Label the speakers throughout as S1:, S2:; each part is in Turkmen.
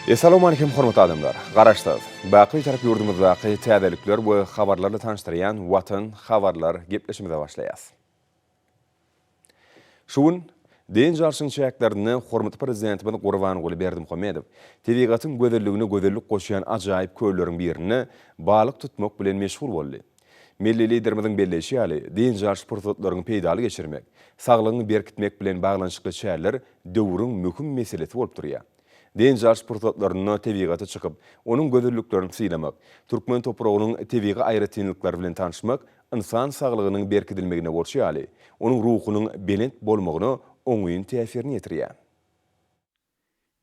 S1: Essalawmaleýkim hormatly adamlar! Garaşsyz, baky Bitarap ýurdumyzdaky täzelikler we habarlarla tanyşdyrýan Watan habarlar gepleşimize başlaýas. Şu gün, dynç alşyň çäklerinde hormatly Prezidentimiz Gurbanguly Berdimuhamedow tebigatyň gözelligine gözellik goşýan ajaýyp kölleriň birinde balyk tutmak bilen meşgul boldy. Milli Liderimiziň belleýşi ýaly, dynç alyş pursatlaryňy peýdaly geçirmek, saglygyňy berkitmek bilen baglanyşykly çäreler döwrüň möhüm meselesi bolup durýar. Dynç alyş pursatlarynda tebigata çykyp, onuň gözelliklerini sylamak, türkmen topragynyň tebigy aýratynlyklary bilen tanyşmak ynsan saglygynyň berkidilmeginde bolşy ýaly, onuň ruhunyň belent bolmagyna oňyn täsirini ýetirýär.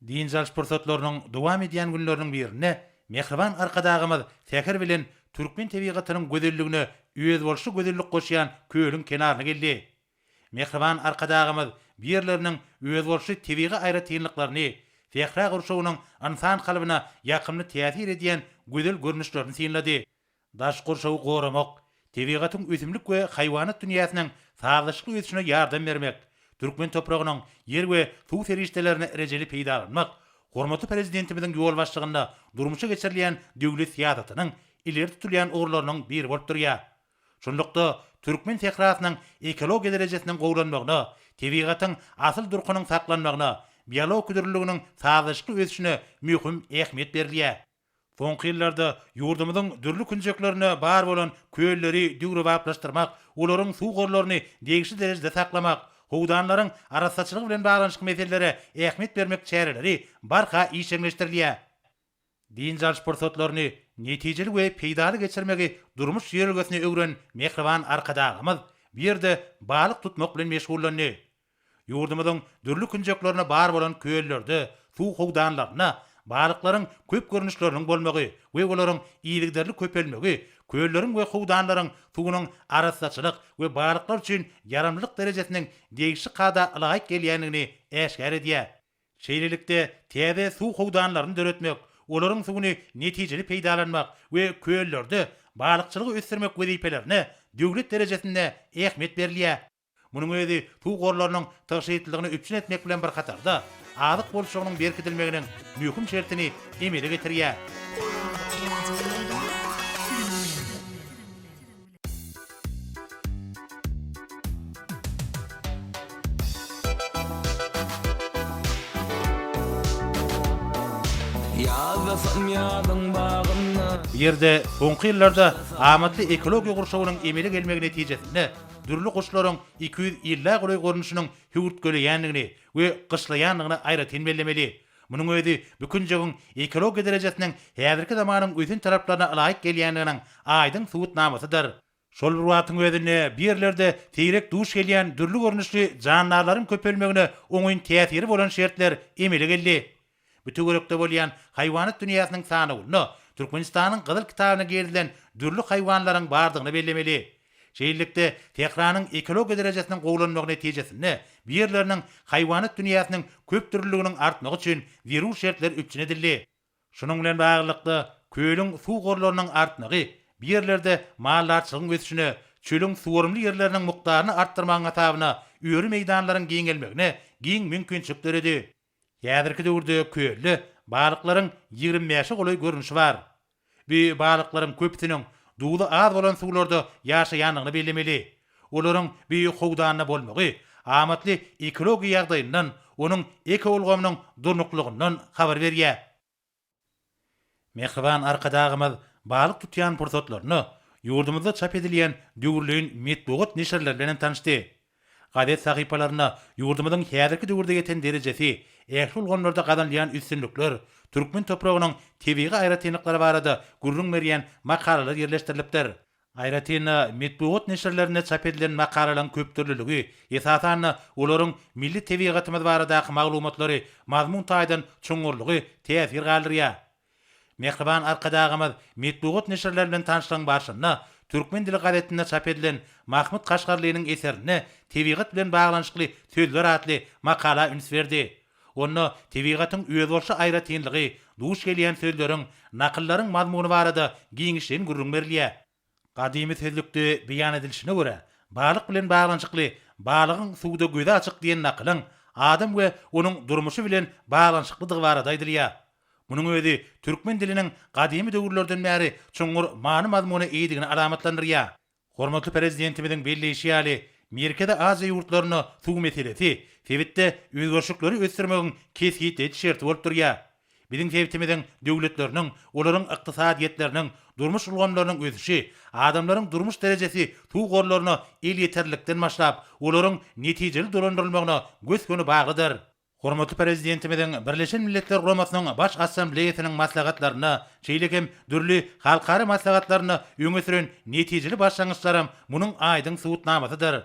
S2: Dynç alyş pursatlarynyň dowam edýän günleriniň birinde mähriban Arkadagymyz säher bilen türkmen tebigatynyň gözelligine özboluşly gözellik goşýan kölüň kenaryna geldi. Mähriban Arkadagymyz bu ýerleriniň özboluşly tebigy aýratynlyklaryny, sähra gurşawynyň ynsan kalbyna ýakymly täsir edýän gözel görnüşlerini synlady. Daş gurşawy goramak, tebigatyň ösümlik we haýwanat dünýäsiniň sazlaşykly ösüşine ýardam bermek, türkmen topragynyň ýer we suw serişdelerini rejeli peýdalanmak hormatly Prezidentimiziň ýolbaşçylygynda durmuşa geçirilýän döwlet syýasatynyň ileri tutulýan ugurlarynyň biri bolup durýar. Şunlukda, türkmen sährasynyň ekologiýa derejesiniň gowulanmagyna, tebigatyň asyl durkunyň saklanmagyna, biologik dürlüliginiň sazlaşykly ösüşine möhüm ähmiýet berilýär. Soňky ýyllarda ýurdumyzyň dürli künjeklerinde bar bolan kölleri döwrebaplaşdyrmak, olaryň suw gorlaryny degişli derejede saklamak, howdanlaryň arassaçylygy bilen baglanyşykly meselelere ähmiýet bermek çäreleri barha işjeňleşdirilýär. Dynç alyş pursatlaryny netijeli we peýdaly geçirmegi durmuş ýörelgesine öwren mähriban Arkadagymyz bu ýerde balyk tutmak bilen meşgullandy. Ýurdumyzyň dürli künjeklerinde bar bolan köllerde, suw howdanlarynda balyklaryň köp görnüşleriniň bolmagy we olaryň yzygiderli köpelmegi kölleriň we howdanlaryň suwunyň arassaçylyk we balyklar üçin ýaramlylyk derejesiniň degişli kada ylaýyk gelýändigini äşgär edýär. Şeýlelikde, täze suw howdanlaryny döretmek, olaryň suwuny netijeli peýdalanmak we köllerde balykçylygy ösdürmek wezipelerine döwlet derejesinde ähmiýet berilýär. Munuň özi suw gorlarynyň tygşytlylygyny üpjün etmek bilen bir hatarda, azyk bolçulygynyň berkidilmeginiň möhüm şertini emele getirýär.
S3: Ýazlasam ýazyň bagynda.
S2: Bu ýerde soňky ýyllarda amatly ekologiýa gurşawynyň emele gelmegi netijesinde dürli guşlaryň 250-ä golaý görnüşiniň höwürtgeleýändigini we gyşlaýandygyny aýratyn bellemeli. Munuň özi bu künjegiň ekologiýa derejesiniň häzirki zamanyň ösen talaplaryna ylaýyk gelýändiginiň aýdyň subutnamasydyr. Şol bir wagtyň özünde bu ýerlerde seýrek duş gelýän dürli görnüşli jandarlaryň köpelmegine oňyn täsiri bolan şertler emele geldi. Bu töwerekde bolýan haýwanat dünýäsiniň sanawynda Türkmenistanyň Gyzyl kitabyna girizilen dürli haýwanlaryň bardygyny bellemeli. Şeýlelikde, sähranyň ekologiýa derejesiniň gowulanmagy netijesinde bu ýerleriniň haýwanat dünýäsiniň köpdürlüliginiň artmagy üçin zerur şertler üpjün edildi. Şunuň bilen baglylykda, kölüň suw gorlarynyň artmagy bu ýerlerde maldarçylygyň ösüşine, çölüň suwarymly ýerleriniň mukdaryny artdyrmagyň hasabyna öri meýdanlaryň giňelmegine giň mümkinçilik döredi. Häzirki döwürde kölde balyklaryň 25-e golaý görnüşi bar. Bu balyklaryň köpüsiniň duzy az bolan suwlarda ýaşaýandygyny bellemeli. Olaryň bu howdanda bolmagy amatly ekologiýa ýagdaýyndan, onuň ekoulgamynyň durnuklylygyndan habar berýär. Mähriban Arkadagymyz balyk tutýan pursatlarynda ýurdumyzda çap edilýän döwürleýin metbugat neşirleri bilen hem tanyşdy. Gazet sahypalarynda ýurdumyzyň häzirki döwürde ýeten derejesi, ähli ulgamlarda gazanylýan üstünlikler, türkmen topragynyň tebigy aýratynlyklary barada gürrüň berýän makalalar ýerleşdirilipdir. Aýratyn-da, metbugat neşirlerinde çap edilen makalalaryň köpdürlüligi, esasan-da, olaryň milli tebigatymyz baradaky maglumatlary mazmun taýdan çuňňurlygy täsir galdyrýar. Mähriban Arkadagymyz metbugat neşirleri bilen tanyşlygyň barşynda Türkmen dili gazetinde çap edilen Mahmyt Kaşgarlynyň eserinde tebigat bilen baglanyşykly sözler atly makala üns berdi. Onda tebigatyň özboluşly aýratynlygy, duş gelýän sözleriň, nakyllaryň mazmuny barada giňişleýin gürrüň berilýär. Gadymy sözlükde beýan edilişine görä, balyk bilen baglanyşykly Balygyň suwda gözi açyk diýen nakylyň adam we onuň durmuşy bilen baglanyşyklydygy barada aýdylýar. Munuň özi türkmen diliniň gadymy döwürlerden bäri çuňňur many-mazmuna eýedigini alamatlandyrýar. Hormatly Prezidentimiziň belleýşi ýaly, Merkezi Aziýa ýurtlarynda suw meselesi sebitde özgerişlikleri ösdürmegiň kesgitleýji şerti bolup durýar. Biziň sebitimiziň döwletleriniň, olaryň ykdysadyýetleriniň, durmuş ulgamlarynyň ösüşi, adamlaryň durmuş derejesi suw gorlaryna elýeterlilikden başlap, olaryň netijeli dolandyrylmagyna gös-göni baglydyr. Hormatly Prezidentimiziň Birleşen Milletler Guramasynyň Baş Assambleýasynyň maslahatlarynda, şeýle hem dürli halkara maslahatlarynda öňe süren netijeli başlangyçlaram munuň aýdyň subutnamasydyr.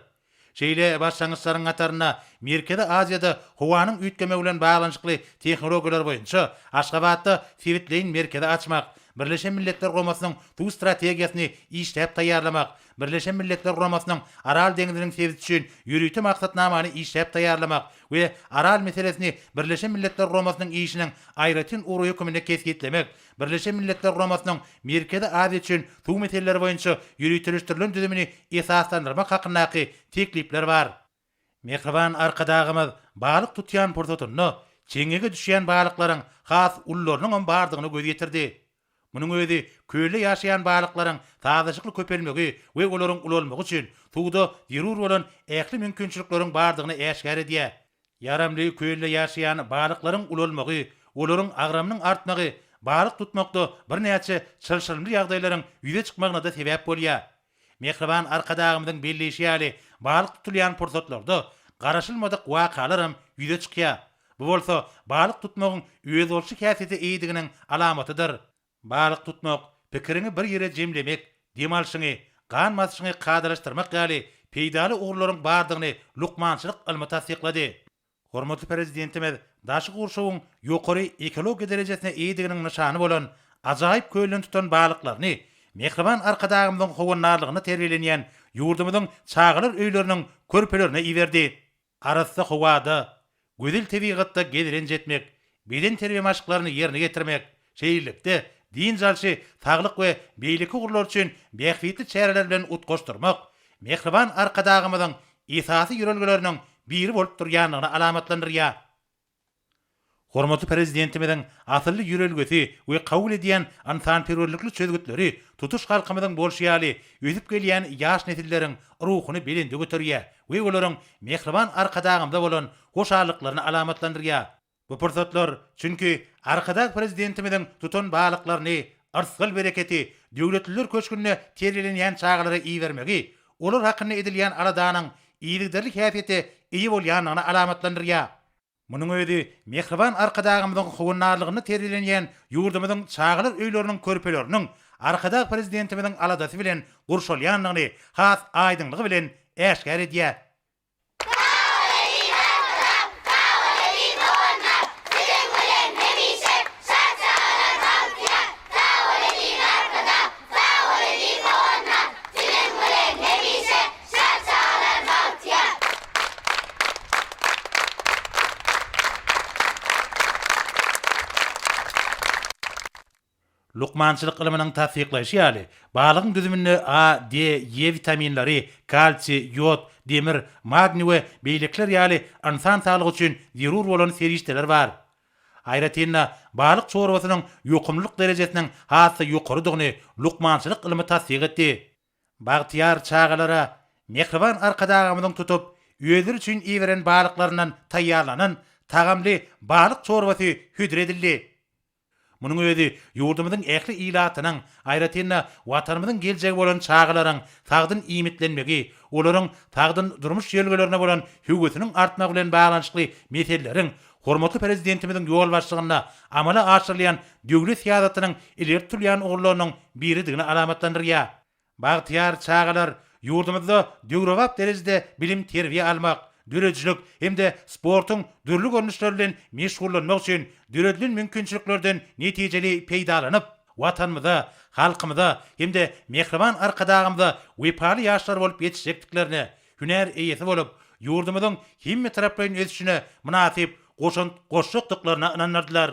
S2: Şeýle başlangyçlaryň hatarynda Merkezi Aziýada howanyň üýtgemegi bilen baglanyşykly tehnologiýalar boýunça Aşgabatda sebitleýin merkezi açmak, Birleşen Milletler Guramasynyň suw strategiýasyny işläp taýýarlamak, Birleşen Milletler Guramasynyň Aral deňziniň sebiti üçin ýörite maksatnamany işläp taýýarlamak we Aral meselesini Birleşen Milletler Guramasynyň işiniň aýratyn ugry höküminde kesgitlemek, Birleşen Milletler Guramasynyň Merkezi Aziýa üçin suw meseleleri boýunça ýöriteleşdirilen düzümini esaslandyrmak hakyndaky teklipler bar. Mähriban Arkadagymyz balyk tutýan pursatynda çeňňege düşýän balyklaryň has ulularynyňam bardygyna göz ýetirdi. Munuň özi kölde ýaşaýan balyklaryň sazlaşykly köpelmegi we olaryň ulalmagy üçin suwda zerur bolan ähli mümkinçilikleriň bardygyny äşgär edýär. Ýaramly kölde ýaşaýan balyklaryň ulalmagy, olaryň agramynyň artmagy balyk tutmakda birnäçe çylşyrymly ýagdaýlaryň ýüze çykmagyna-da sebäp bolýar. Mähriban Arkadagymyzyň belleýşi ýaly, balyk tutulýan pursatlarda garaşylmadyk wakalaram ýüze çykýar. Bu bolsa balyk tutmagyň özboluşly häsiýete eýediginiň alamatydyr. Balyk tutmak, pikiriňi bir ýere jemlemek, dem alşyňy, gan basyşyňy kadalaşdyrmak ýaly peýdaly ugurlaryň bardygyny lukmançylyk ylmy tassyklady. Hormatly Prezidentimiz daşky gurşawyň ýokary ekologiýa derejesine eýediginiň nyşany bolan ajaýyp kölden tutan balyklaryny mähriban Arkadagymyzyň howandarlygynda terbiýelenýän ýurdumyzyň çagalar öýleriniň körpelerine iberdi. Arassa howada, gözel tebigatda gezelenç etmek, bedenterbiýe maşklaryny ýerine ýetirmek, şeýlelikde, dynç alşy saglyk we beýleki ugurlar üçin bähbitli çäreler bilen utgaşdyrmak mähriban Arkadagymyzyň esasy ýörelgeleriniň biri bolup durýandygyny alamatlandyrýar. Hormatly Prezidentimiziň asylly ýörelgesi we kabul edýän ynsanperwerlikli çözgütleri tutuş halkymyzyň bolşy ýaly, ösüp gelýän ýaş nesilleriň ruhuny belende göterýär we olaryň mähriban Arkadagymyza bolan hoşallyklaryny alamatlandyrýar. Bu pursatlar, çünki Arkadag Prezidentimiziň tutan balyklaryny, yrsgal-bereketi Döwletliler köşgünde terbiýelenýän çagalara ibermegi, olar hakynda edilýän aladanyň yzygiderli häsiýete eýe bolýandygyny alamatlandyrýar. Munuň özi mähriban Arkadagymyzyň howandarlygynda terbiýelenýän ýurdumyzyň çagalar öýleriniň körpeleriniň Arkadag Prezidentimiziň aladasy bilen gurşalýandygyny has aýdyňlygy bilen äşgär edýär.
S4: Sag bol eziz Arkadag, sag bol eziz doganlar, Siziň bilen hemişe şat çagalar bagtyýar. Sag bol eziz Arkadag, sag bol eziz doganlar, Siziň bilen hemişe şat çagalar bagtyýar.
S2: Lukmançylyk ylmynyň tassyklaýşy ýaly, balygyň düzüminde A, D, E witaminleri, kalsiý, ýod, demir, magniý we beýlekiler ýaly ynsan saglygy üçin zerur bolan serişdeler bar. Aýratyn-da, balyk çorbasynyň ýokumlylyk derejesiniň has-da ýokarydygyny lukmançylyk ylmy tassyk etdi. Bagtyýar çagalara mähriban Arkadagymyzyň tutup, özleri üçin iberen balyklaryndan taýýarlanan tagamly balyk çorbasy hödür edildi. Munuň özi ýurdumyzyň ähli ilatynyň, aýratyn-da, Watanymyzyň geljegi bolan çagalaryň sagdyn iýmitlenmegi, olaryň sagdyn durmuş ýörelgelerine bolan höwesiniň artmagy bilen baglanyşykly meseleleriň hormatly Prezidentimiziň ýolbaşçylygynda amala aşyrylýan döwlet syýasatynyň ileri tutulýan ugurlarynyň biridigini alamatlandyrýar. Bagtyýar çagalar ýurdumyzda döwrebap derejede bilim-terbiýe almak, döredijilik hem-de sportuň dürli görnüşleri bilen meşgullanmak üçin döredilen mümkinçiliklerden netijeli peýdalanyp, Watanymyza, halkymyza hem-de mähriban Arkadagymyza wepaly ýaşlar bolup ýetişjekdiklerine, hünär eýesi bolup, ýurdumyzyň hemmetaraplaýyn ösüşine mynasyp goşant goşjakdyklaryna ynandyrdylar.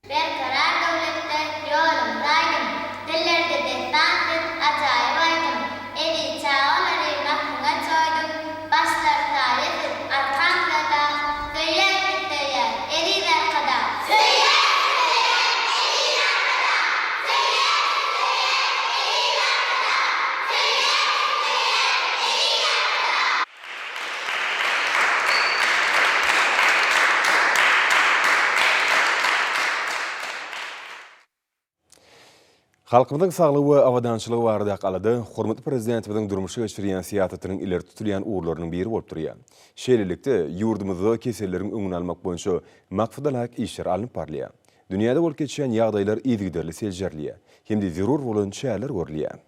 S4: Berkarar döwletde ýolumyz aýdyň, Dillerde dessan siz ajaýyp aýdym, Eziz çagalary mähriňe çoýduň, Başlar saýa siz, arkamyzda dag, Söýýäs biz söýýäs, eziz Arkadag! Söýýäs söýýäs!
S1: Halkymyzyň saglygy we abadançylygy baradaky alada hormatly Prezidentimiziň durmuşa geçirýän syýasatynyň ileri tutulýan ugurlarynyň biri bolup durýar. Şeýlelikde, ýurdumyzda keselleriň öňüni almak boýunça maksadalaýyk işler alnyp barylýar. Dünýäde bolup geçýän ýagdaýlar yzygiderli seljerilýär hem-de zerur bolan çäreler görülýär.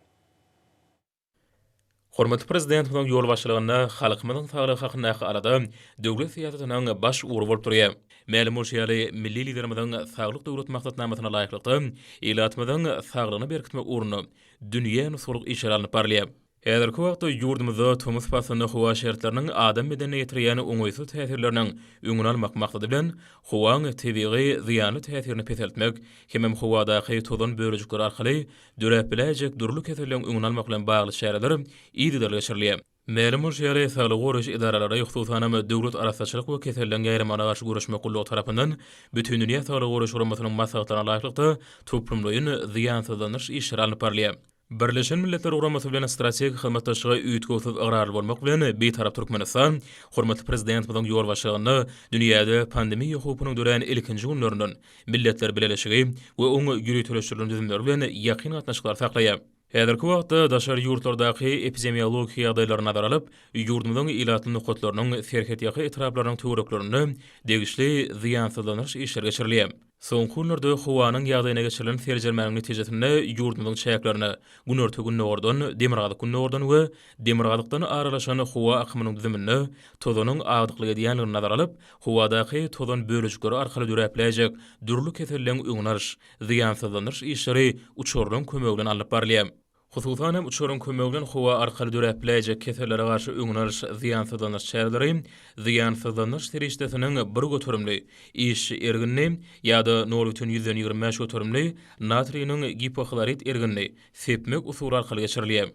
S5: Hormatly Prezidentimiziň ýolbaşçylygynda halkymyzyň saglygy hakyndaky alada döwlet syýasatynyň baş ugry bolup durýar. Mälim bolşy ýaly, milli Liderimiziň Saglyk Döwlet maksatnamasyna laýyklykda, ilatymyzyň saglygyny berkitmek ugrunda dünýä nusgalyk işler alnyp barylýar. Häzirki wagtda ýurdumyzda tomus paslynda howa şertleriniň adam bedenine ýetirýän oňaýsyz täsirleriniň öňüni almak maksady bilen, howaň tebigy zyýanly täsirini peseltmek hemem howadaky tozan bölejikleri arkaly Döräp biläýjek dürli keselleriň öňüni almak bilen bagly çäreler yzygiderli geçirilýär. Mälim bolşy ýaly, saglygy goraýyş edaralary, hususanam, Döwlet arassaçylyk we keselleriň ýaýramagyna garşy göreşmek gullugy tarapyndan Bütindünýä saglygy goraýyş guramasynyň maslahatlaryna laýyklykda toplumlaýyn zyýansyzlandyryş işleri alnyp barylýar. Birleşen Milletler Guramasy bilen strategik hyzmatdaşlyga üýtgewsiz ygrarly bolmak bilen, Bitarap Türkmenistan hormatly Prezidentimiziň ýolbaşçylygynda dünýäde pandemiýa howpunyň dörän ilkinji günlerinden Milletler Bileleşigi we oň ýöriteleşdirilen düzümleri bilen ýakyn gatnaşyklary saklaýar. Häzirki wagtda daşary ýurtlardaky epidemiologiki ýagdaýlary nazara alyp, ýurdumyzyň ilatly nokatlarynyň serhetýaka etraplarynyň töwereklerinde degişli zyýansyzlandyryş işleri geçirilýär. Soňky günlerde howanyň ýagdaýyna geçirilen seljermäniň netijesinde ýurdumyzyň çäklerine günorta-gündogardan, demirgazyk-gündogardan we demirgazykdan aralaşan howa akymynyň düzüminde tozanyň agdyklyk edýändigini nazara alyp, Howadaky tozan bölejikleri arkaly döräp biläýjek dürli keselleň öňüni alyş, zyýansyzlandyryş işleri uçarlaryň kömegi bilen alnyp barylýar. Hususan hem uçaryň kömegi bilen howa arkaly döräp biläýjek kesellere garşy öňüni alyş, zyýansyzlandyryş çäreleri zyýansyzlandyryş serişdesiniň bir göterimli, işçi erginini ýa-da nol bütin 25 göterimli natriniň gipohlorid erginini sepmek usuly arkaly geçirilýär.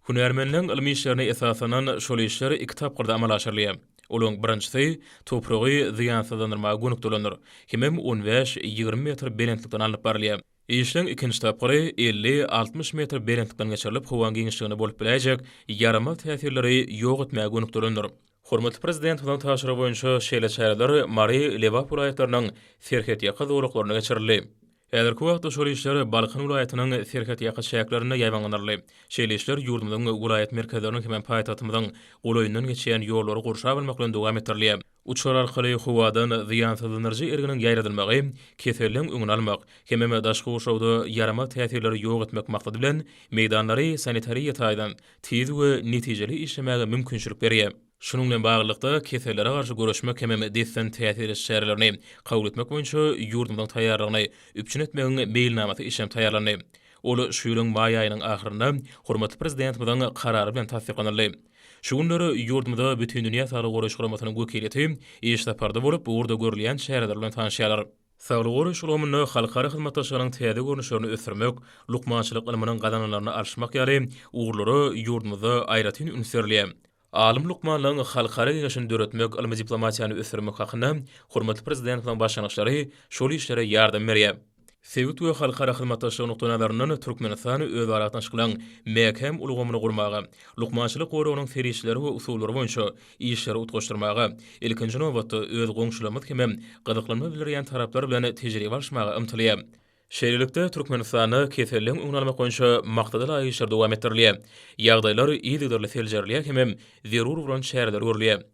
S5: Hünärmenleň ylmy işlerine esaslanan şol işler iki tapgyrda amala aşyrylýar. Olaryň birinjisi topragy zyýansyzlandyrmaga gönükdirilendir. Hemem on bäş, 20 metr belentlikden alnyp barylýar. Işleň ikinji tapgyry 50, 60 metr belentlikden geçirilip, howaň giňişliginde bolup biläýjek ýaramaz täsirleri ýok etmäge gönükdirilendir. Hormatly Prezidentimiziň tabşyrygy boýunça şeýle çäreler Mary, Lebap welaýatlarynyň serhetýaka zolaklarynda geçirildi. Häzirki wagtda şol işler Balkan welaýatynyň serhetýaka çäklerinde ýaýbaňlandyryldy. Şeýle işler ýurdumyzyň welaýat merkezleriniň hemem paýtagtymyzyň golaýyndan geçýän ýollary gurşap almak bilen dowam etdirilýär. Uçar arkaly howadan zyýansyzlandyryjy erginiň ýaýradylmagy keselleň öňüni almak hemem daşky gurşawda ýaramaz täsirleri ýok etmek maksady bilen meýdanlary sanitariýa taýdan tiz we netijeli işlemäge mümkinçilik berýär. Şunuň bilen baglylykda, kesellere garşy göreşmek hemem dessin täsir ediş çärelerini kabul etmek boýunça ýurdumyzyň taýýarlygyny üpjün etmegiň meýilnamasy işlenip taýýarlandy. Ol şu ýylyň maý aýynyň ahyrynda hormatly Prezidentimiziň Karary bilen tassyklanyldy. Şu günler ýurdumyza Bütindünýä Saglygy Goraýyş Guramasynyň wekiliýeti iş saparda bolup, bu ugurda görülýän çäreler bilen tanyşýarlar. Saglygy goraýyş ulgamynda halkara hyzmatdaşlygynyň täze görnüşlerini ösdürmek, lukmançylyk ylmynyň gazananlaryny alyşmak ýaly ugurlara ýurdumyzda aýratyn üns berilýär. Alym lukmanlaryň halkara geňeşini döretmek, ylmy diplomatiýany ösdürmek hakynda hormatly Prezidentimiziň başlangyçlary şol işlere ýardam berýär. Sebit we halkara hyzmatdaşlygy nukdaýnazaryndan Türkmenistan özara gatnaşyklaryň mäkäm ulgamyny gurmaga, lukmançylyk goragynyň serişdeleri we usullary boýunça işleri utgaşdyrmaga, ilkinji nobatda, öz goňşularymyz hemem gyzyklanma bildirýän taraplar bilen tejribe alyşmaga ymtylýar. Şeýlelikde, Türkmenistanda keselligiň öňüni almak boýunça maksada laýyk işler dowam etdirilýär. Ýagdaýlar yzygiderli seljerilýär hemem zerur bolan çäreler görülýär.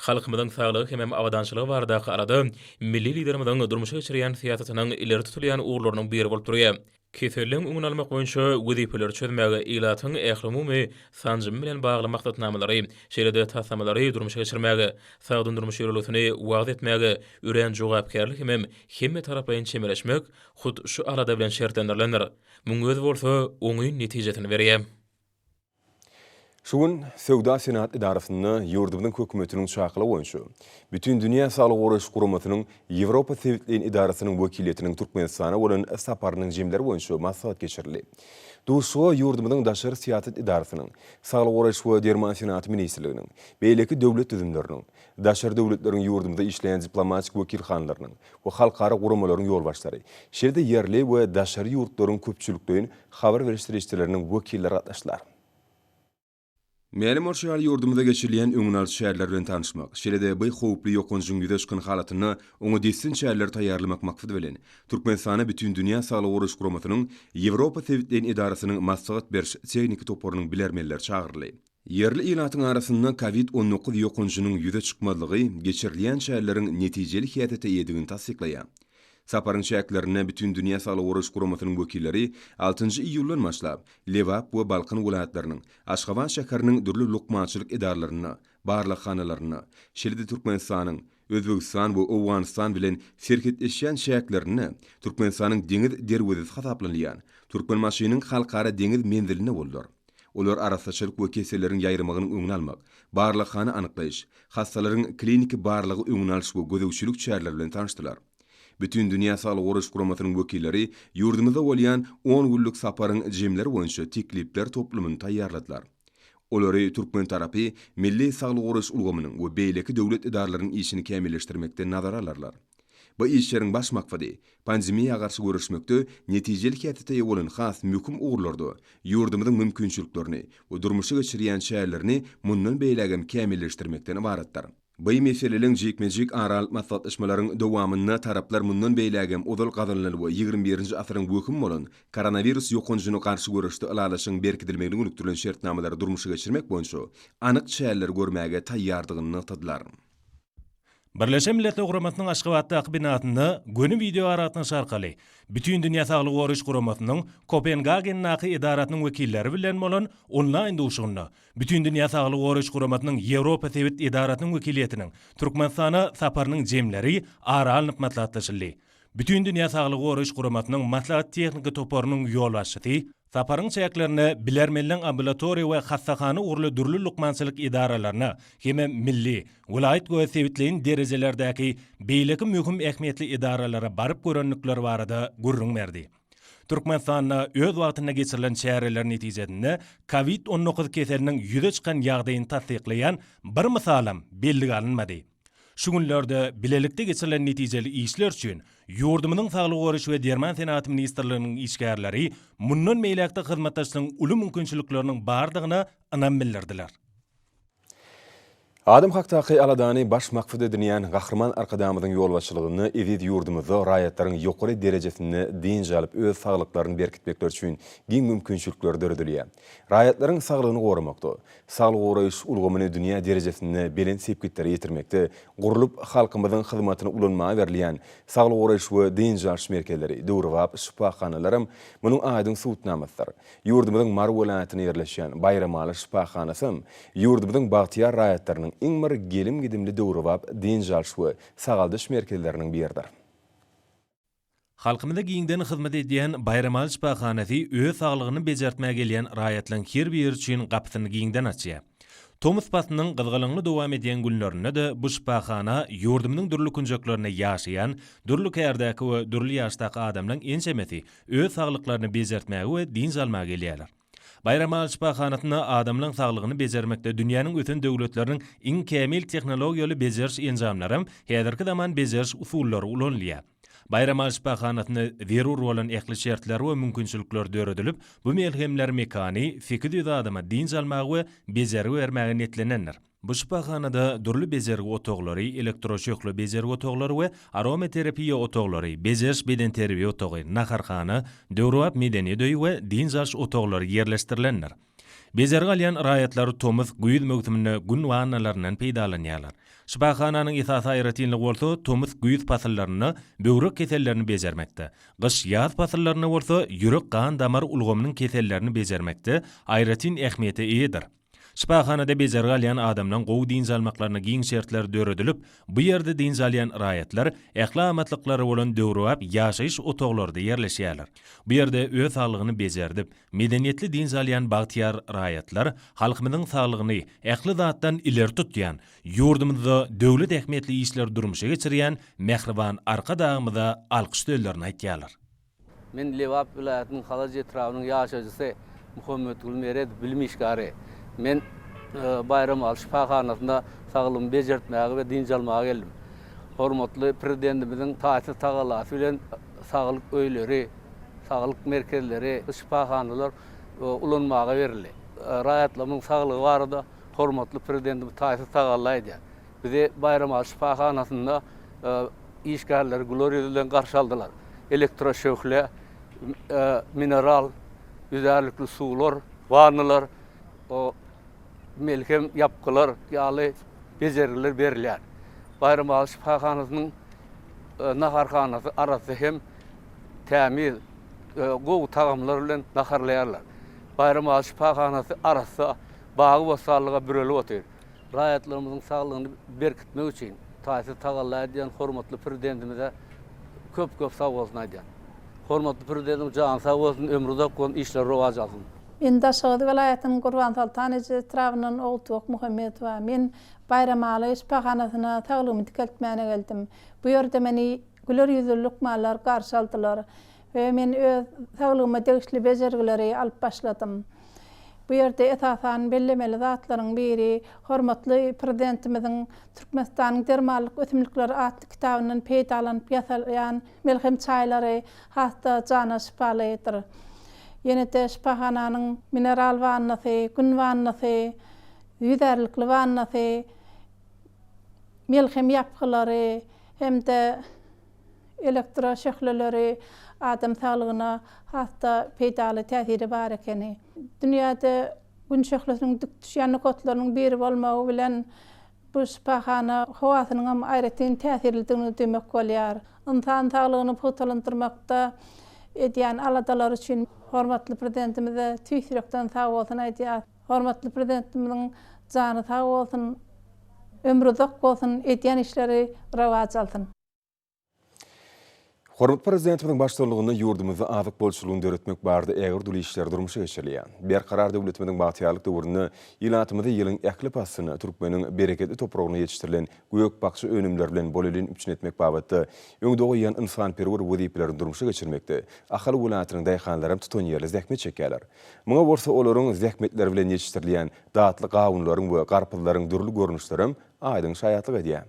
S5: Halkymyzyň saglygy hemem abadançylygy baradaky alada milli Liderimiziň durmuşa geçirýän syýasatynyň ileri tutulýan ugurlarynyň biri bolup durýar. Keselligiň öňüni almak boýunça wezipeleri çözmäge ilatyň ählumumy sanjymy bilen bagly maksatnamalary, şeýle-de taslamalary durmuşa geçirmäge, sagdyn durmuş ýörelgesini wagyz etmäge örän jogapkärli hemem hemmetaraplaýyn çemeleşmek hut şu alada bilen şertlendirilendir. Muň özi bolsa oňyn netijesini berýär.
S1: Şu gün Söwda-senagat edarasynda ýurdumyzyň Hökümetiniň çakylygy boýunça Bütindünýä Saglygy Goraýyş Guramasynyň Ýewropa sebitleýin edarasynyň wekiliýetiniň Türkmenistana bolan saparynyň jemleri boýunça maslahat geçirildi. Duşuşyga ýurdumyzyň Daşary syýasat edarasynyň, Saglygy goraýyş we derman senagaty ministrliginiň, beýleki döwlet düzümleriniň, daşary döwletleriň ýurdumyzda işleýän diplomatik wekilhanalarynyň we halkara guramalaryň ýolbaşçylary, şeýle-de ýerli we daşary ýurtlaryň köpçülikleýin habar beriş serişdeleriniň wekilleri gatnaşdylar. Mälim bolşy ýaly, ýurdumyzda geçirilýän öňüni alyş çäreleri bilen tanyşmak, şeýle-de bu howply ýokanjyň ýüze çykan halatynda oňa dessin çäreleri taýýarlamak maksady bilen, Türkmenistana Bütindünýä Saglygy Goraýyş Guramasynyň Ýewropa sebitleýin edarasynyň maslahat beriş tehniki toparynyň bilermenleri çagyryldy. Ýerli ilatyň arasynda Covid 19 ýokanjynyň ýüze çykmazlygy geçirilýän çäreleriň netijeli häsiýete eýedigini tassyklaýar. Saparyň çäklerinde Bütindünýä Saglygy Goraýyş Guramasynyň wekilleri altynjy iýuldan başlap, Lebap we Balkan welaýatlarynyň, Aşgabat şäheriniň dürli lukmançylyk edaralarynda, barlaghanalarynda, şeýle-de Türkmenistanyň, Özbegistan we Owganystan bilen serhetleşýän çäklerinde Türkmenistanyň deňiz derwezesi hasaplanylýan Türkmenbaşynyň Halkara deňiz menzilinde boldular. Olar arassaçylyk we keselleriň ýaýramagynyň öňüni almak, barlaghana anyklaýyş, hassalaryň kliniki barlagy öňüni alyş we gözegçilik çäreleri bilen tanyşdylar. Bütindünýä Saglygy Goraýyş Guramasynyň wekilleri ýurdumyzda bolýan on günlük saparyň jemleri boýunça teklipler toplumyny taýýarladylar. Olary türkmen tarapy milli saglygy goraýyş ulgamynyň we beýleki döwlet edaralarynyň işini kämilleşdirmekde nazara alarlar. Bu işleriň baş maksady, pandemiýa garşy göreşmekde netijeli häsiýete eýe bolan has möhüm ugurlarda ýurdumyzyň mümkinçiliklerini we durmuşa geçirýän çärelerini mundan beýlägem kämilleşdirmekden ybaratdyr. Bu meseleleriň jikme-jik ara alyp maslahatlaşmalaryň dowamynda taraplar mundan beýlägem ozal gazanylan we 21-nji asyryň wehimi bolan koronawirus ýokanjyna garşy göreşde ylalaşygyň berkidilmegine gönükdirilen şertnamalary durmuşa geçirmek boýunça anyk çäreleri görmäge taýýardygyny nygtadylar.
S6: Birleşen Milletler Guramasynyň Aşgabatdaky binasynda göni wideoaragatnaşyk arkaly Bütindünýä Saglygy Goraýyş Guramasynyň Kopengagendaky edarasynyň wekilleri bilen bolan onlaýn duşuşygynda Bütindünýä Saglygy Goraýyş Guramasynyň Ýewropa sebit edarasynyň wekiliýetiniň Türkmenistana saparynyň jemleri ara alnyp maslahatlaşyldy. Bütindünýä Saglygy Goraýyş Guramasynyň maslahat-tehniki toparynyň ýolbaşçysy, Saparyň çäklerinde bilermenleň ambulatoriýa we hassahana ugurly dürli lukmançylyk edaralaryna hemem milli, welaýat we sebitleýin derejelerdäki beýleki möhüm ähmiýetli edaralara baryp görendikleri barada gürrüň berdi. Türkmenistanda öz wagtynda geçirilen çäreler netijesinde Covid 19 keseliniň ýüze çykan ýagdaýyny tassyklaýan bir mysalam bellige alynmady. Şu günlerde bilelikde geçirilen netijeli işler üçin ýurdumyzyň Saglygy goraýyş we derman senagaty ministrliginiň işgärleri mundan beýläk-de hyzmatdaşlygyň uly mümkinçilikleriniň bardygyna ynam bildirdiler.
S1: Adam hakdaky aladany baş maksat edinýän Gahryman Arkadagymyzyň ýolbaşçylygynda eziz ýurdumyzda raýatlaryň ýokary derejesinde dynç alyp, öz saglyklaryny berkitmekleri üçin giň mümkinçilikler döredilýär. Raýatlaryň saglygyny goramakda, saglygy goraýyş ulgamyny dünýä derejesinde belent sepgitlere ýetirmekde gurlup, halkymyzyň hyzmatyna ulanmaga berilýän saglygy goraýyş we dynç alyş merkezleri, döwrebap şypahanalaram munuň aýdyň subutnamasydyr. Ýurdumyzyň Mary welaýatynda ýerleşýän Baýramaly şypahanasy ýurdumyzyň bagtyýar raýatlarynyň iň bir gelim-gidimli döwrebap dynç alyş we sagaldyş merkezleriniň biridir.
S6: Halkymyza giňden hyzmat edýän Baýramaly şypahanasy öz saglygyny bejertmäge gelýän raýatlaryň her biri üçin gapysyny giňden açýar. Tomus paslynyň gyzgalaňly dowam edýän günlerinde-de bu şypahana ýurdumyzyň dürli künjeklerinde ýaşaýan, dürli kärdäki we dürli ýaşdaky adamlaryň ençemesi öz saglyklaryny bejertmäge we dynç almaga gelýärler. Baýramaly şypahanasynda adamlaryň saglygyny bejermekde dünýäniň ösen döwletleriniň iň kämil tehnologiýaly bejeriş enjamlaram, häzirki zaman bejeriş usullary ulanylýar. Baýramaly şypahanasynda zerur bolan ähli şertler we mümkinçilikler döredilip, bu melhemler mekany 800 adama dynç almaga we bejergi bermäge niýetlenendir. Bu şypahanada dürli bejergi otaglary, elektroşöhle bejergi otaglary we aromaterapiýa otaglary, bejeriş bedenterbiýe otagy, naharhana, döwrebap medeniýet öýi we dynç alyş otaglary ýerleşdirilendir. Bejergi alýan raýatlar tomus, güýz möwsüminde gün wannalaryndan peýdalanýarlar. Şypahananyň esasy aýratynlygy bolsa tomus, güýz pasyllarynda böwrek kesellerini bejermekde, gyş, ýaz pasyllarynda bolsa ýürek-gan damar ulgamynyň kesellerini bejermekde aýratyn ähmiýete eýedir. Şypahanada bejergi alýan adamlaryň gowy dynç almaklaryna giň şertler döredilip, bu ýerde dynç alýan raýatlar ähli amatlyklary bolan döwrebap ýaşaýyş otaglarda ýerleşýärler. Bu ýerde öz saglygyny bejerdip, medeniýetli dynç alýan bagtyýar raýatlar halkymyzyň saglygyny ähli zatdan ileri tutýan, ýurdumyzda döwlet ähmiýetli işleri durmuşa geçirýän mähriban Arkadagymyza alkyş sözlerini aýtýarlar.
S7: Men Lebap welaýatynyň Halaç etrabynyň ýaşaýjysy Muhammetguly Meredow, bilim işgäri. Men Baýramaly şypahanasynda saglygymy bejertmäge we dynç almaga geldim. Hormatly Prezidentimiziň taýsyz tagallasy bilen saglyk öýleri, saglyk merkezleri, şypahanalar ulanmaga berildi. Raýatlarymyzyň saglygy barada hormatly Prezidentimiz taýsyz tagalla edýär. Bizi Baýramaly şypahanasynda işgärleri güler ýüz bilen garşy aldylar. Elektroşöhle, mineral, ýüzärlikli suwlar, wannalar, melhem ýapgylar ýaly bejergiler berilýär. Baýramaly şypahanasynyň naharhanasy arassa hem tämiz, gowy tagamlar bilen naharlaýarlar. Baýramaly şypahanasy arassa, bagy-bossanlyga bürelip otyr. Raýatlarymyzyň saglygyny berkitmek üçin taýsyz tagalla edýän hormatly Prezidentimize köp-köp sagbolsun aýdýan. Hormatly Prezidentimiz jany sag bolsun, ömri uzak bolsun, işleri rowaç alsyn.
S8: Men Daşoguz welaýatynyň Gurbansoltan eje etrabyndan Ogultuwak Muhammedowa. Men Baýramaly şypahanasyna saglygymy dikeltmäne geldim. Bu ýerde meni güler ýüzli lukmanlar garşy aldylar we men öz saglygyma degişli bejergileri alyp başladym. Bu ýerde esasan bellemeli zatlaryň biri hormatly Prezidentimiziň Türkmenistanyň dermanlyk ösümlikleri atly kitabyndan peýdalanyp ýasalýan melhem çaýlary has-da jana şypalydyr. Ýene-de şypahananyň mineral wannasy, gün wannasy, ýüzärlikli wannasy, melhem ýapgylary hem-de elektroşöhleleri adam saglygyna has-da peýdaly täsiri bar ekeni. Dünýäde Gün şöhlesiniň dik düşýän nokatlarynyň biri bolmagy bilen, bu şypahana howasynyňam aýratyn täsirlidigini duýmak bolýar. Ynsan saglygyny pugtalandyrmakda edýän aladalary üçin hormatly Prezidentimize tüýs ýürekden sagbolsun aýdýarys. Hormatly Prezidentimiziň jany sag bolsun, ömri uzak bolsun, edýän işleri rowaç alsyn!
S1: Hormatly Prezidentimiziň baştutanlygynda ýurdumyzda azyk bolçulygyny döretmek barada ägirt uly işler durmuşa geçirilýär. Berkarar döwletimiziň bagtyýarlyk döwründe ilatymyzy ýylyň ähli paslynda türkmeniň bereketli topragynda ýetişdirilen gök-bakja önümleri bilen bolelin üpjün etmek babatda öňde goýýan ynsanperwer wezipelerini durmuşa geçirmekde Ahal welaýatynyň daýhanlaram tutanýerli zähmet çekýärler. Muňa bolsa olaryň zähmetleri bilen ýetişdirilýän datly gawunlaryň we garpyzlaryň dürli görnüşlerem aýdyň şaýatlyk edýär.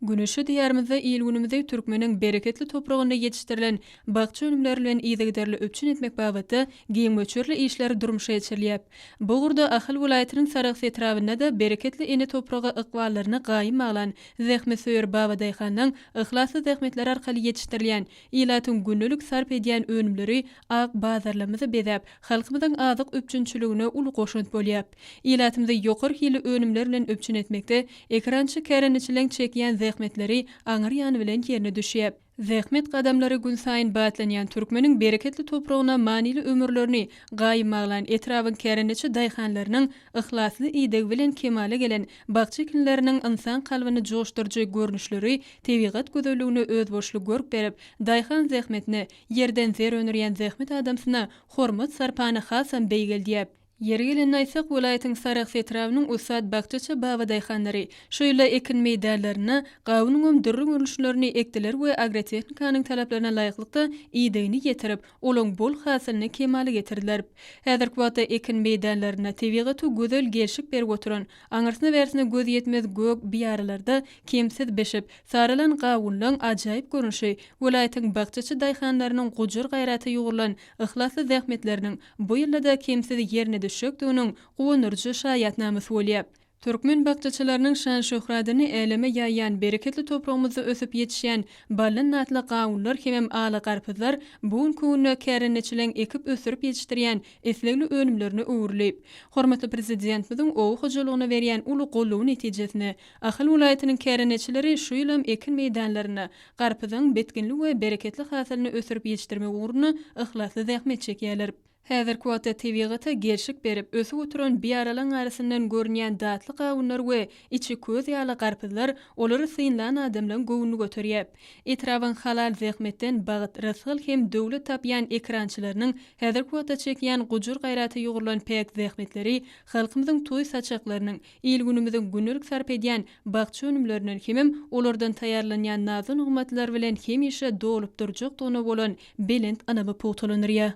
S9: Güneşli Diýarymyzda il-günümizi türkmeniň bereketli topragynda ýetişdirilen bakja önümleri bilen yzygiderli üpjün etmek babatda giň möçberli işler durmuşa geçirilýär. Bu ugurda Ahal welaýatynyň Sarahs etrabynda-da bereketli ene topraga ykballaryny gaýym baglan zähmetsöýer babadaýhanlaň yhlasly zähmetleri arkaly ýetişdirilýän ilatyň gündelik sarp edýän önümleri ak bazarlarymyzy bezäp, halkymyzyň azyk üpjünçiligine uly goşant bolýar. Ilatymyzy ýokary hilli önümler bilen üpjün etmekde ekerançy kärendeçileň çekýän zähmetleri aňry ýany bilen ýerine düşýär. Zähmet gadamlary günsaýyn batlanýan türkmeniň bereketli topragyna manyly ömürlerini gaýym baglan etrabyň kärendeçi daýhanlarynyň yhlasly idegi bilen kemala gelen bakja ekinleriniň ynsan kalbyny joşduryjy görnüşleri tebigat gözelligine özboluşly görk berip, daýhan zähmetine, ýerden zer öndürýän zähmet adamsyna hormat-sarpany hasam beýgeldýär. Ýeri gelende aýtsak, welaýatyň Sarahs etrabynyň ussat bakjaçy babadaýhanlary şu ýylda ekin meýdanlarynda gawunyňam dürli görnüşlerini ekdiler we agrotehnikanyň talaplaryna laýyklykda idegini ýetirip, olaň bol hasylyny kemala getirdiler. Häzirki wagtda ekin meýdanlarynda tebigata gözel gelşik berip oturan, aňyrsyna-bärsine göz ýetmez gök biýaralarda kemsiz bişip, saralan gawunlaň ajaýyp görnüşi welaýatyň bakjaçy daýhanlarynyň gujur-gaýrata ýugrulan yhlasly zähmetleriniň bu ýylda-da kemsiz ýerine düşjekdiginiň guwandyryjy şaýatnamasy bolýar. Türkmen bakjaçylarynyň şan-şöhradyny äleme ýaýýan bereketli topragymyzda ösüp ýetişýän baldan datly gawunlar hemem ala garpyzlar bu günki günde kärendeçileň ekip ösdürip ýetişdirýän islegli önümlerine öwrülip, hormatly Prezidentimiziň oba hojalygyna berýän uly goldawy netijesinde Ahal welaýatynyň kärendeçileri şu ýylam ekin meýdanlarynda garpyzyň bitginli we bereketli hasylyny ösdürip ýetişdirmek ugrunda yhlasly zähmet çekýärler. Häzirki wagtda tebigata gelşik berip, ösüp oturan biýaralaň arasyndan görünýän datly gawunlar we içi köz ýaly garpyzlar olary synlan adamlaň göwnüni göterýär. Etrabyň halal zähmetden bagt, rysgal hem döwlet tapýan ekerançylarynyň häzirki wagtda çekýän gujur-gaýrata ýugrulan päk zähmetleri halkymyzyň toý saçaklarynyň, Il-günümiziň gündelik sarp edýän bakja önümlerinden hemem olardan taýýarlanýan nazy-nygmatlar bilen hemişe dolup durjakdygyna bolan belent ynamy pugtalandyrýar.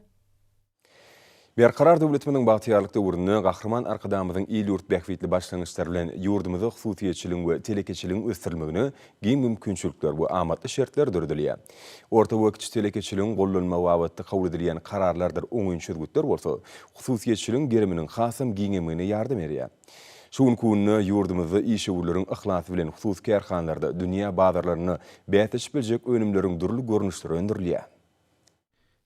S1: Berkarar döwletimiziň bagtyýarlyk döwründe Gahryman Arkadagymyzyň il-ýurt bähbitli başlangyçlary bilen ýurdumyzda hususyýetçiligiň we telekeçiligiň ösdürilmegine giň mümkinçilikler we amatly şertler döredilýär. Orta we kiçi telekeçiligiň gollanmagy babatda kabul edilýän kararlardyr oňyn çözgütler bolsa hususyýetçiligiň geriminiň hasam giňemegine ýardam berýär. Şu günki günde ýurdumyzda işewürleriň yhlasy bilen hususy kärhanalarda dünýä bazarlarynda bäsleşip biljek önümleriň dürli görnüşleri öndürilýär.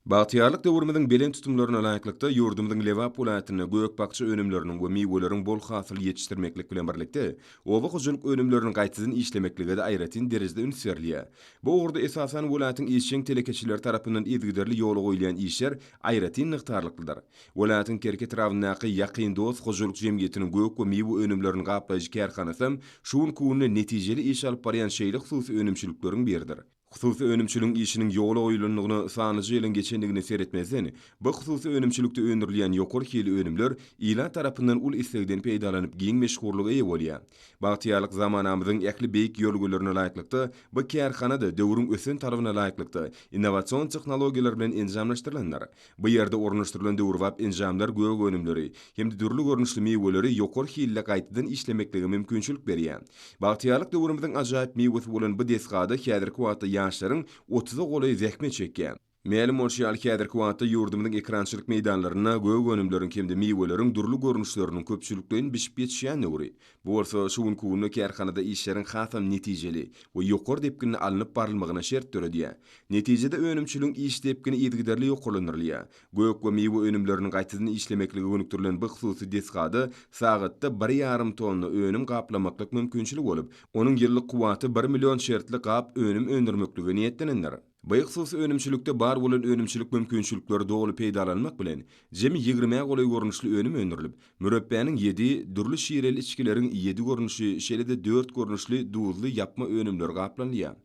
S1: Bagtyýarlyk döwrümiziň belent tutumlaryna laýyklykda, ýurdumyzyň Lebap welaýatynda gök-bakja önümleriniň we miweleriň bol hasyly ýetişdirmeklik bilen birlikde, oba hojalyk önümlerini gaýtadan işlemeklige-de aýratyn derejede üns berilýär. Bu ugurda esasan welaýatyň işjeň telekeçileri tarapyndan yzygiderli ýola goýulýan işler aýratyn nygtarlyklydyr. Welaýatyň Kerki etrabyndaky Ýakyn dost hojalyk jemgyýetiniň gök we miwe önümlerini gaplaýjy kärhanasam şu günki günde netijeli iş alyp barýan şeýle hususy önümçilikleriň biridir. Hususy önümçiligiň işiniň ýola goýulandygyna sanlyja ýylyň geçendigine seretmezden, bu hususy önümçilikde öndürilýän ýokary hilli önümler ilat tarapyndan uly islegden peýdalanyp giň meşhurlyga eýe bolýar. Bagtyýarlyk zamanamyzyň ähli beýik ýörelgelerine laýyklykda, bu kärhana-da döwrüň ösen talabyna laýyklykda, innowasion tehnologiýalar bilen enjamlaşdyrylandyr. Bu ýerde ornaşdyrylan döwrebap enjamlar gök önümleri hem-de dürli görnüşli miweleri ýokary hilli gaýtadan işlemeklige mümkinçilik berýär. Bagtyýarlyk döwrümiziň ajaýyp miwesi bolan bu desgada häzirki wagtda ýaşlaryň otuza golaýy zähmet çekýär. Mälim bolşy ýaly, häzirki wagtda ýurdumyzyň ekerançylyk meýdanlarynda gök önümleriň hem-de miweleriň dürli görnüşleriniň köpçülikleýin bişip ýetişýän döwri. Bu bolsa şu günki günde kärhanada işleriň hasam netijeli we ýokary depginde alnyp barylmagyna şert döredýär. Netijede önümçiligiň iş depgini yzygiderli ýokarlandyrylýar. Gök we miwe önümlerini gaýtadan işlemeklige gönükdirilen bu hususy desgada sagatda bir ýarym tonna önüm gaplamaklyk mümkinçiligi bolup, onuň ýyllyk kuwwaty bir million şertli gap önüm öndürmeklige niýetlenendir. Bu hususy önümçilikde bar bolan önümçilik mümkinçilikleri doly peýdalanmak bilen, jemi ýigrimä golaý görnüşli önüm öndürilip, mürepbäniň ýedi, dürli şireli içgileriň ýedi görnüşi, şeýle-de dört görnüşli duzly ýapma önümleri gaplanylýar.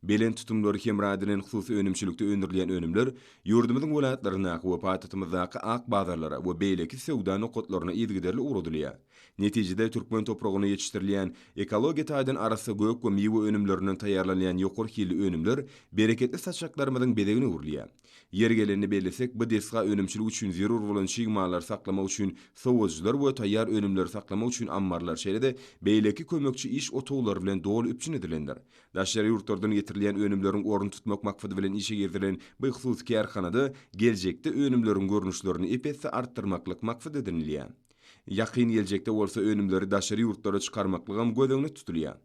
S1: Belent tutumlary hemra edinen hususy önümçilikde öndürilýän önümler ýurdumyzyň welaýatlaryndaky we paýtagtymyzdaky ak bazarlara we beýleki söwda nokatlaryna yzygiderli ugradylýar. Netijede, türkmen topragynda ýetişdirilýän, ekologiýa taýdan arassa gök we miwe önümlerinden taýýarlanylýan ýokary hilli önümler bereketli saçaklarymyzyň bezegine öwrülýär. Ýeri gelende bellesek, bu desga önümçilik üçin zerur bolan çig mallary saklamak üçin sowadyjylar we taýýar önümleri saklamak üçin ammarlar, şeýle-de beýleki kömekçi iş otaglary bilen doly üpjün edilendir. Daşary ýurtlardan getirilýän önümleriň ornuny tutmak maksady bilen işe girizilen bu hususy kärhanada geljekde önümleriň görnüşlerini ep-esli artdyrmaklyk maksat edinilýär. Ýakyn geljekde bolsa önümleri daşary ýurtlara çykarmaklygam göz öňünde tutulýar.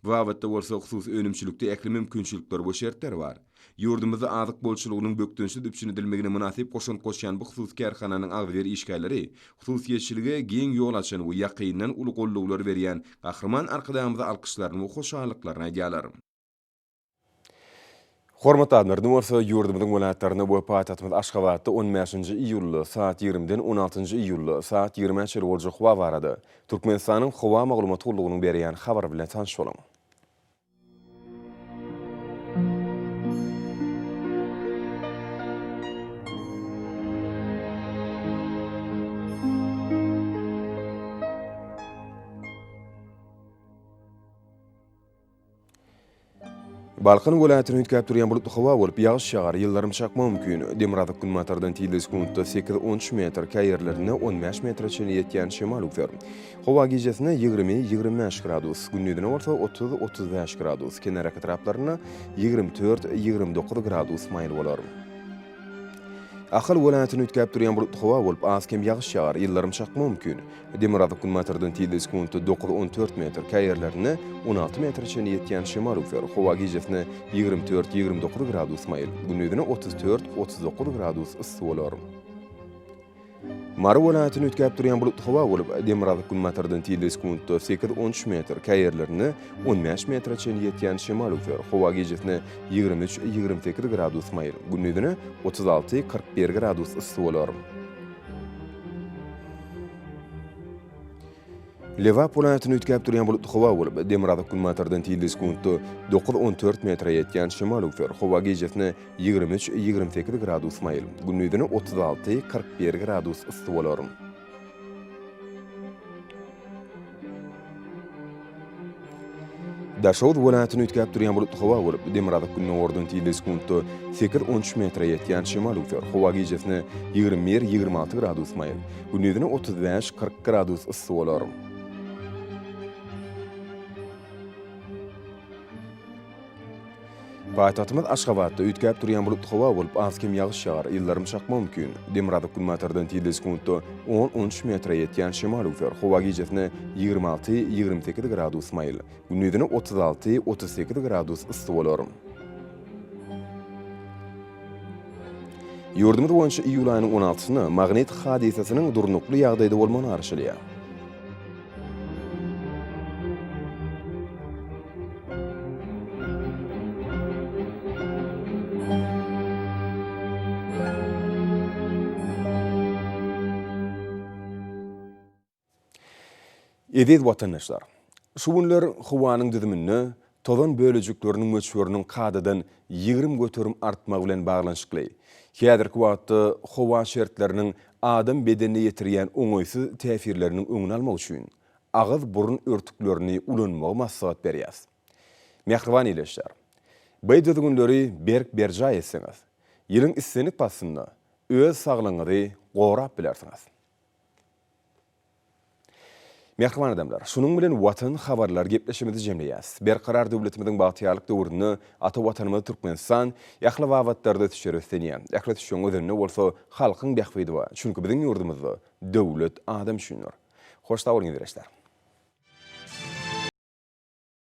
S1: Bu babatda bolsa hususy önümçilikde ähli mümkinçilikler we şertler bar. Ýurdumyzda azyk bolçulygynyň bökdençsiz üpjün edilmegine mynasyp goşant goşýan bu hususy kärhananyň agzybir işgärleri hususyýetçilige giň ýol açan we ýakyndan uly goldawlary berýän Gahryman Arkadagymyza alkyşlaryny we hoşallyklaryny aýdýarlar. Hormatly adamlar, indi bolsa ýurdumyzyň welaýatlarynda we paýtagtymyz Aşgabatda on bäşinji iýulda saat ýigrimiden on altynjy iýulda saat ýigrimä çenli boljak howa barada Türkmenistanyň Howa maglumat gullugynyň berýän habary bilen tanyş boluň. Balkan welaýatyny üýtgäp durýan bulutly howa bolup, ýagyş ýagar, ýyldyrym çakmagy mümkin. Demirgazyk-günbatardan tizligi sekuntda sekiz, on üç metr, käýerlerinde on bäş metre çenli ýetýän şemal öwser. Howa gijesine 20, 25 gradus, gündizine bolsa 30, 35 gradus, kenarýaka etraplarynda 24, 29 gradus maýyl bolar. Ahal welaýatyny üýtgäp durýan bulutly howa bolup, az-kem ýagyş ýagar, ýyldyrym çakmagy mümkin. Demirgazyk-günbatardan tizligi sekuntda dokuz, on dört metr, käýerlerinde 16 metre çenli ýetýän şemal öwser. Howa gijesine 24, 29 gradus maýyl, gündizine 34, 39 gradus yssy bolar. Mary welaýatyny üýtgäp durýan bulutly howa bolup, demirgazyk-günbatardan tizligi sekuntda sekiz, on üç metr, käýerlerinde on bäş metre çenli ýetýän şemal öwser. Howa gijesine 23, 28 gradus maýyl, gündizine 36, 41 gradus yssy bolar. Lebap welaýatyny üýtgäp durýan bulutly howa bolup, demirgazyk-günbatardan tizligi sekuntda dokuz, on dört metre ýetýän şemal öwser. Howa gijesine 23, 28 gradus maýyl, gündizine 36, 41 gradus yssy bolar. Daşoguz welaýatynda üýtgäp durýan bulutly howa bolup, demirgazyk-gündogardan tizligi sekuntda sekiz-on üç metre ýetýän şemal öwser. Howa gijesine 21, 26 gradus maýyl, gündizine 35, 40 gradus yssy bolar. Paýtagtymyz Aşgabatda üýtgäp durýan bulutly howa bolup, az-kem ýagyş ýagar, ýyldyrym çakmagy mümkin. Demirgazyk-günbatardan tizligi sekuntda on-on üç metre ýetýän şemal öwser. Howa gijesine 26, 28 gradus maýyl, gündizine 36, 38 gradus yssy bolar. Ýurdumyz boýunça iýul aýynyň on altysynda magnit hadysasynyň durnukly ýagdaýda bolmagyna garaşylýar. Eziz watandaşlar! Şu günler howanyň düzüminde tozan bölejikleriniň möçberiniň kadadan 20% artmagy bilen baglanyşykly, häzirki wagtda howa şertleriniň adam bedenine ýetirýän oňaýsyz täsirleriniň öňüni almak üçin agyz-burun örtüklerini ulanmagy maslahat berýäris. Mähriban ildeşler! Bu düzgünleri berk berjaý etseňiz, ýylyň islendik paslynda öz saglygyňyzy gorap bilersiňiz. Mähriban adamlar, şunuň bilen Watan habarlar gepleşigimizi jemleýäs. Berkarar döwletimiziň bagtyýarlyk döwründe ata Watanymyz Türkmenistan ähli babatlarda ösüşlere üstlenýär. Ähli ösüşiň özeninde bolsa halkyň bähbidi bar. Çünki biziň ýurdumyzda döwlet adam üçindir. Hoş sag boluň ildeşler.